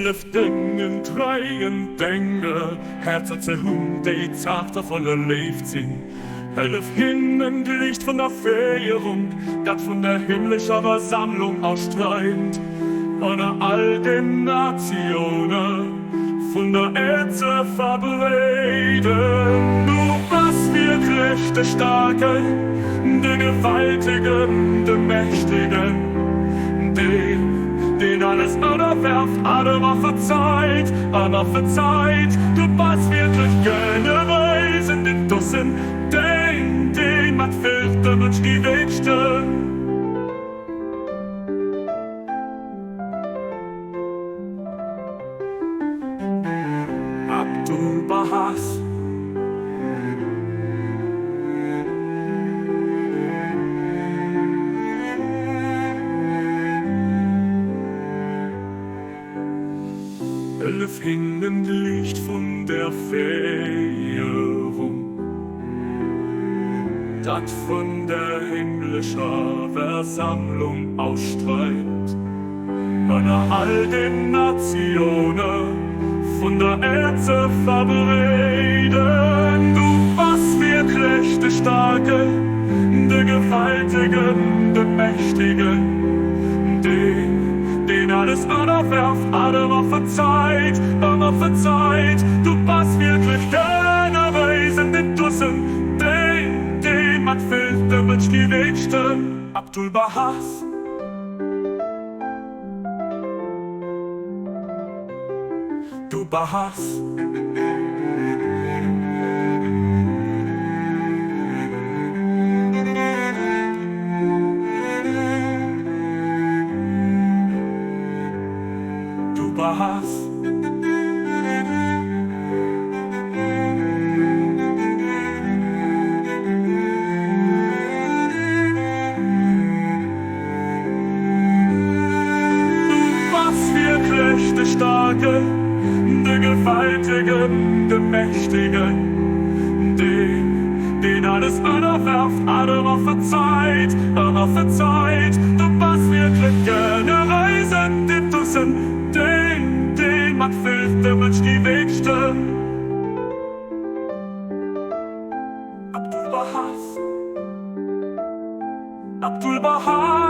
Hëllef dengen treien Dénger, Häerzer ze hunn, déi zaart a voller Léift sinn. Hëllef hinnen d'Liicht vun der Féierung, dat vun der himmlescher Versammlung ausstreimt, ënner all den Natioune vun der Äerd ze verbreeden. Du bass wierklech de Staarken, de Gewaltegen, de Mächtegen, deen, deen alles ënnerwerft an ëmmer verzeit, ëmmer verzeit. Du bass wierklech generéisen, den Dossen, deen, deen mat vill de Mënsch geweechte. Abdu'l-Bahás. Hëllef hinnen d'Liicht vun der Féierung, dat vun der himmlescher Versammlung ausstreimt, ënner all den Natioune vun der Äerd ze verbreeden. Du bass wierklech de Staarken, de Gewaltegen, de Mächtegen, deen, deen alles ënnerwerft an ëmmer verzeit, ëmmer verzeit. Du bass wierklech den Erwéisen, den Dussen, deen, deen mat vill de Mënsch geweechten Abdu'l-Bahás. Du bass. Du bass. Du bass wierklech de Staarken, de Gewaltegen, de Mächtegen, deen, deen alles ënnerwerft an ëmmer verzeit, ëmmer verzeit. Du bass wierklech generéisen, den Dussen, deen, deen mat vill de Mënsch geweechten. Abdu'l-Bahás. Abdu'l-Bahá.